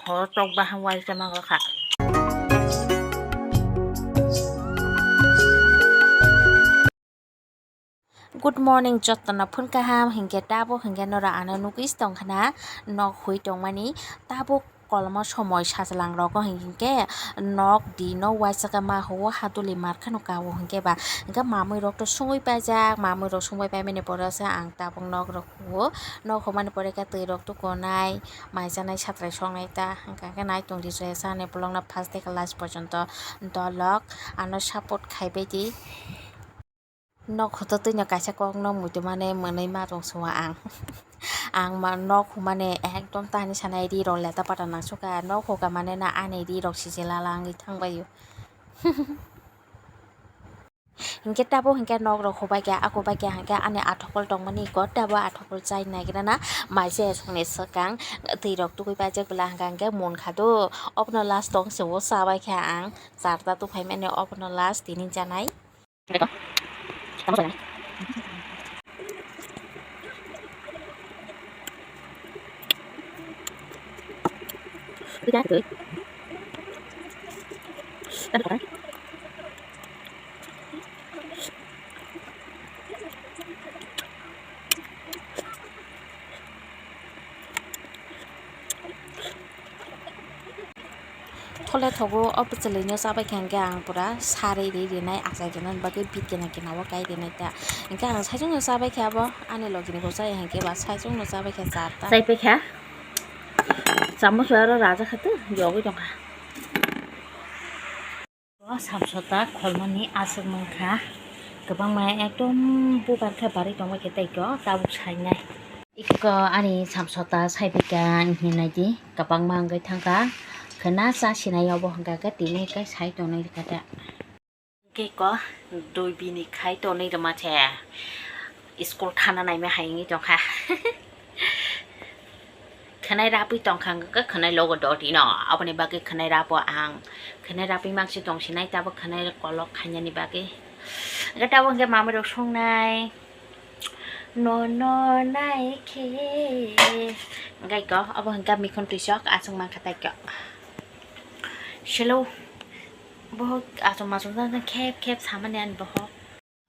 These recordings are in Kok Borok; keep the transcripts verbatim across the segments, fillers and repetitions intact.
O tok baham waisa mango kha. Good morning, jotono phun kaham, hinkhe tabuk hinkhe norok ano nugwi tongkhana nok hui tongmani, tabuk koloma somoi sajlang rogo hinkhe nok di no waisaka ma huo haduli mar khano kao hinkhe ba, hinkhe mamui rok to sungwi paijak, mamui rok sungwi paimani pore se ang tabuk nok rok huo, nok humani pore khe twi rok tukunai, mai chanai satrai songnai ta, hinkhe nai tongdi je chani bolongno first day khe last porjonto dolok ano support khaibai di. Nok hoto twino kaisa kokno muitu mane mwnwi ma tong sua ang. Ang ma nok humane ekdom tani sanai ri rok leta pata nang suka nok huka mane na ani ri rok sijila langwi thangbaio. Hinkhe tabo hinkhe nok rok hubai kha, ako bai kha hinkhe ani athokol tongmani iko tabo athokol chai naigra na maise songni swkang twi rok tugui paijak bwla hinkha hinkhe munkha do obono last tong se o chabai kha ang charta tuphai mani obono last tini chanai. Thole thogo o bwchwlwi no chabai kha hinkhe ang pura sarwi ri rinai achai rinani bagwi bit kena kena o kai rinai ta hinkhe ang saichung no chabai kha abo ani logi ni bo chaya hinkhe ba saichung no chabai kha charta. Chai pai kha. Chamuch aro raja kha tu yogwi tong kha. O samsota kholmani aswk mankha, kwbangma ekdom bubar khe barwi tongbai khe tei kho tabuk sainai. Iko ani samsota saibika hinwi naidi, kwbangma wngwi thangkha, khwna cha sinai obo hwnkha khe tini khe sai tonwi rwkha da. Hwnkhe iko dui bini khai tonwi rwma se school thana naima hai wngwi tongkha. Khwnai rapwi tongkha hwnkhe khwnai logo dotino, aboni bagwi khwnai rapo ang. Khwnai rapwi mangsi tongsinai tabuk khwnai kolok khainani bagwi. Hwnkhe tabuk hwnkhe mamwi rok songnai. Nono naikhe. Hwnkhe iko obo hwnkhe mikhon twisok aswk mankha taikhe. Selo. Bohok aswk masuk jang jang khep khep samani ani bohok.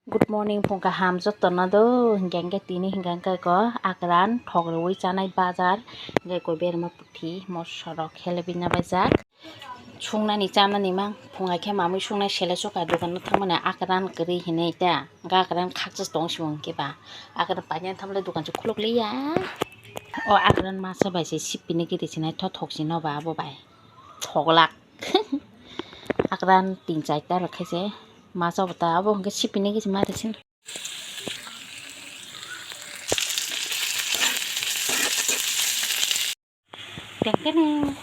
Good morning, phung kaham jotono do, hinkhe hinkhe tini hinkhe hinkhe ko akran thok rwui chanai bazar, hinkhe koi berma puthi moso rok helebina baijak. Sungnani chanani mang, phung hai khe mamui sungnai sele soka dokan no thangmani akran kwrwi hinui ta, hinkhe akran khakchas tong sio hinkhe ba, akran painani thamle dokan se khuluk liya. O akran masa bai se sipini giri sinai thothok sino ba abo bai thoglak. Akran tin charta rok khe se. Masa bo ta abo hwnkhe sipini gisi ma tongsin. Tengkene.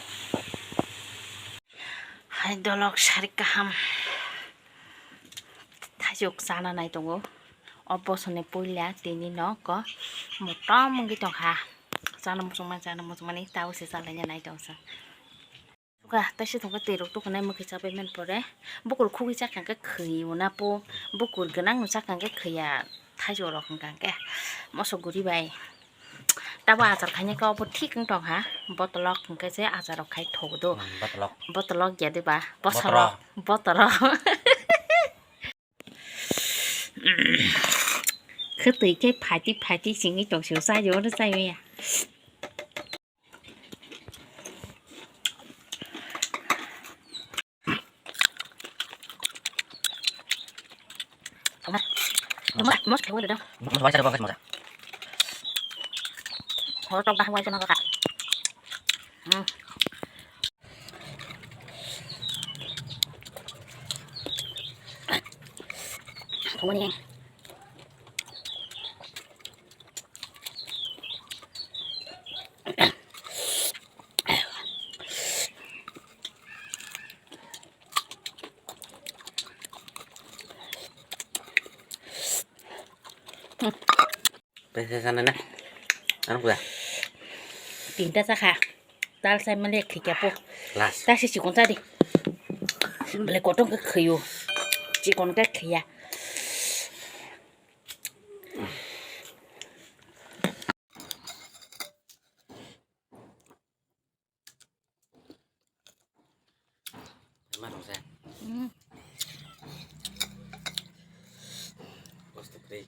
Hai dolok sarik kaham. Thaichuk chana nai tongo. O bosoni puila tini no ko motom wngwi tongkha. Chana muchungma, chana muchungmani tao se chalaina nai tongsa. Suka, taisa thongkhe twi rok tukunai mwkhwi chapai man pore. Bukur khugwi chakha khe khwi o na po. Bukur gwnang no chakha khe khwi ya. Thaichuk rok hwnkha khe moso guri bai. Tabo achar khaina khe obo thik wng tong ha. Botolok hwnkhe se achar rok khai thogo do. Hmm, botolok. Botolok ya de ba? Bosorok. Botorok. Khwtwi khe phaiti phaiti singwi tong sio, chai o no chai ya. Toma, toma, toma, toma, toma. Toma, toma, toma, toma. Hor tok dah, wai toma kaka. Hmm. Toma ni. Pese sana na. Ano kuya? Tinta saka. Tal sai male khikya po. Last. Ta si chikon ta di. Bele kotong ke khiyo. Chikon ke khiya. Rose. Mm. Kosto kwrwi.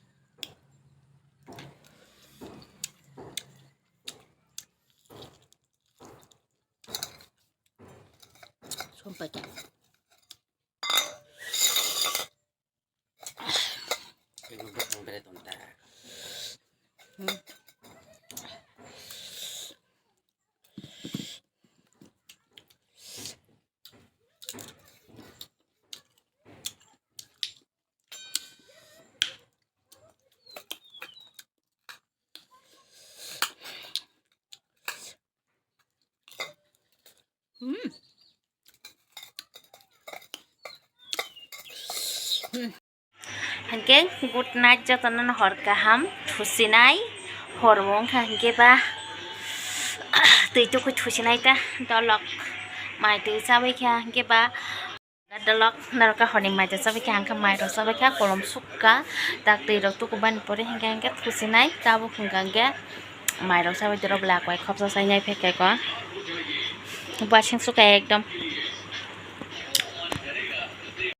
Sumpah. Ini bukan bere tonta. Hmm. Hmm. Hmm. Hingke good night, jotono hor kaham thusinai hor wngkha, hingke ba twi tukui thusinai ta dolok mai twi chabai kha, hingke ba dolok norok horni mai twi chabai kha, hingke mai rok chabai kha, kolom sukha, tak twi rok tuku bani pore hingke hingke thusinai tabuk hingka hingke mai rok chabai twi rok bwla koi khopsa sai nai phaikha ko, basing sukha ekdom.